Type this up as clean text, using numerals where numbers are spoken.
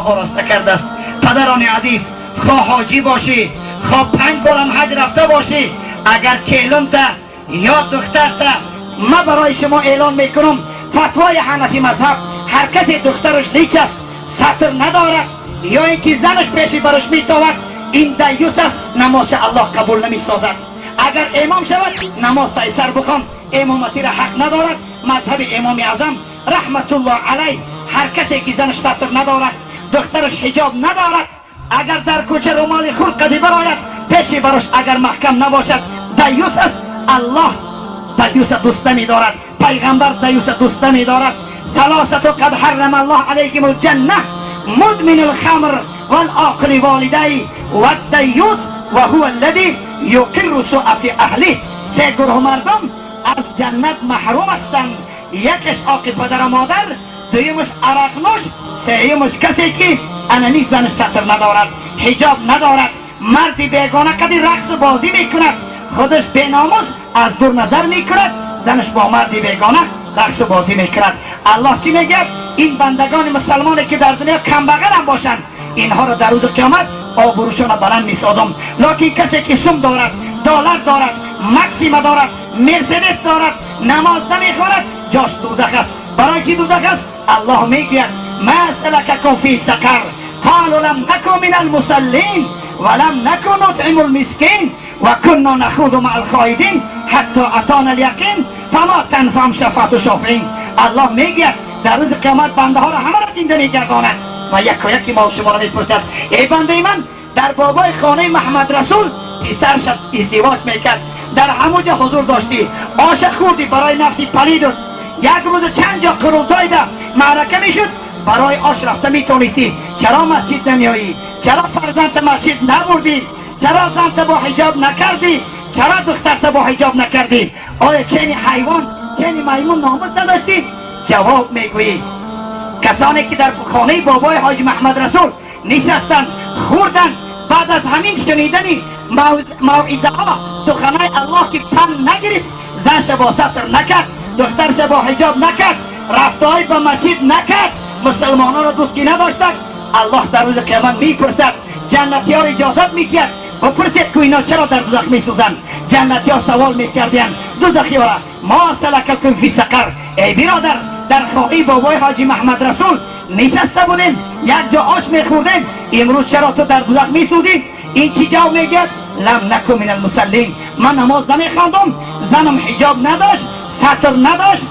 Ороста кардааст. Падарони азиз, хоҳ ҳоҷӣ бошӣ, хоҳ 5 борам ҳаҷ рафта бошӣ, агар келунта ё духтарта, ман барои шумо эълон мекунам фатвои ҳанафӣ мазҳаб: ҳар касе духтараш лич аст, сатр надорад ё ин ки занаш пеши бараш метовад, ин даюс аст, намозша Аллоҳ қабул намесозад. Агар имом шавад, намоз тайсар бихон, имоматиро ҳақ надорад. Мазҳаби Имоми Аъзам раҳматуллоҳ алайҳ: ҳар касе ки занаш сатр надорад, духтараш ҳиҷоб надорад, агар дар кӯча румоли хурд қади барояд, пеши барош агар маҳкам набошад, даюс аст. Аллоҳ даюса дӯст намедорад, пайғамбар даюса дӯст намедорад. ثلاثة قد حرم الله عليهم الجنة: مدمن الخمر والعاق لوالديه والديوث وهو الذي يقر السوء في أهله. سه گروه مردم از جنت محروم هستند: یکش عاق پدر و مادر، دویمش عرقنوش، سیمش کسی که اننی زنش ستر ندارد، حجاب ندارد، مردی بیگانه قدی رقص و بازی میکند، خودش بیناموس از دور نظر میکند، زنش با مردی بیگانه رقص و بازی میکند. الله چی میگه؟ این بندگان مسلمانی که در دنیا کمبغل هم باشند، اینها را در روز قیامت آبروشان بلند میسازم. لکن کسی که سم دارد، دلار دارد، مکسیما دارد، مرسدس دارد، نماز نمیخواند، جاش دوزخ است. برای چی دوزخ است؟ الله میگوید: ما سلککم فی سقر؟ قالوا لم نك من المصلين ولم نك نطعم المسكين وكنا نخوض مع الخائضين حتى اتانا اليقين فما تنفعهم شفاعة الشافعين. الله میگوید در روز قیامت بنده ها را همه را زنده میگرداند و یک و یکی ما و شما را میپرسد: ای بنده من، در بابای خانه محمد رسول پسرش ازدواج میکرد، در همونجا حضور داشتی، آش خوردی برای نفسی پلید، یک روز چند جا قرولتای ده معرکه میشد، برای آش رفته میتونستی، چرا مسجد نمیایی؟ چرا فرزند مسجد نبردی؟ چرا زنت با حجاب نکردی؟ چرا دخترت با حجاب نکردی؟ آیا چنی حیوان، چنی میمون ناموس نداشتی؟ جواب میگویی. کسانی که در خانه بابای حاج محمد رسول نشستند، خوردند، بعد از همین شنیدن موعظه ها، سخنای الله که پند نگرفت، زنش با ستر نکرد، دخترش با حجاب نکرد، رفتهای به مسجد نکرد، مسلمان ها را دوست کی نداشتند، الله در روز قیامت میپرسد، جنتی ها را اجازت میدهد و پرسید که اینا چرا در دوزخ میسوزند؟ جنتی ها سوال میکردند دوزخی ها را: ما سلککم فی سقر؟ ای برادر، در خانه بابای حاجی محمد رسول نشسته بودیم، یک جا آش میخوردیم، امروز چرا تو در دوزخ میسوزی؟ این چی جواب میگه؟ لم نک من المصلین. من نماز نمیخواندم، زنم حجاب نداشت، ستر نداشت.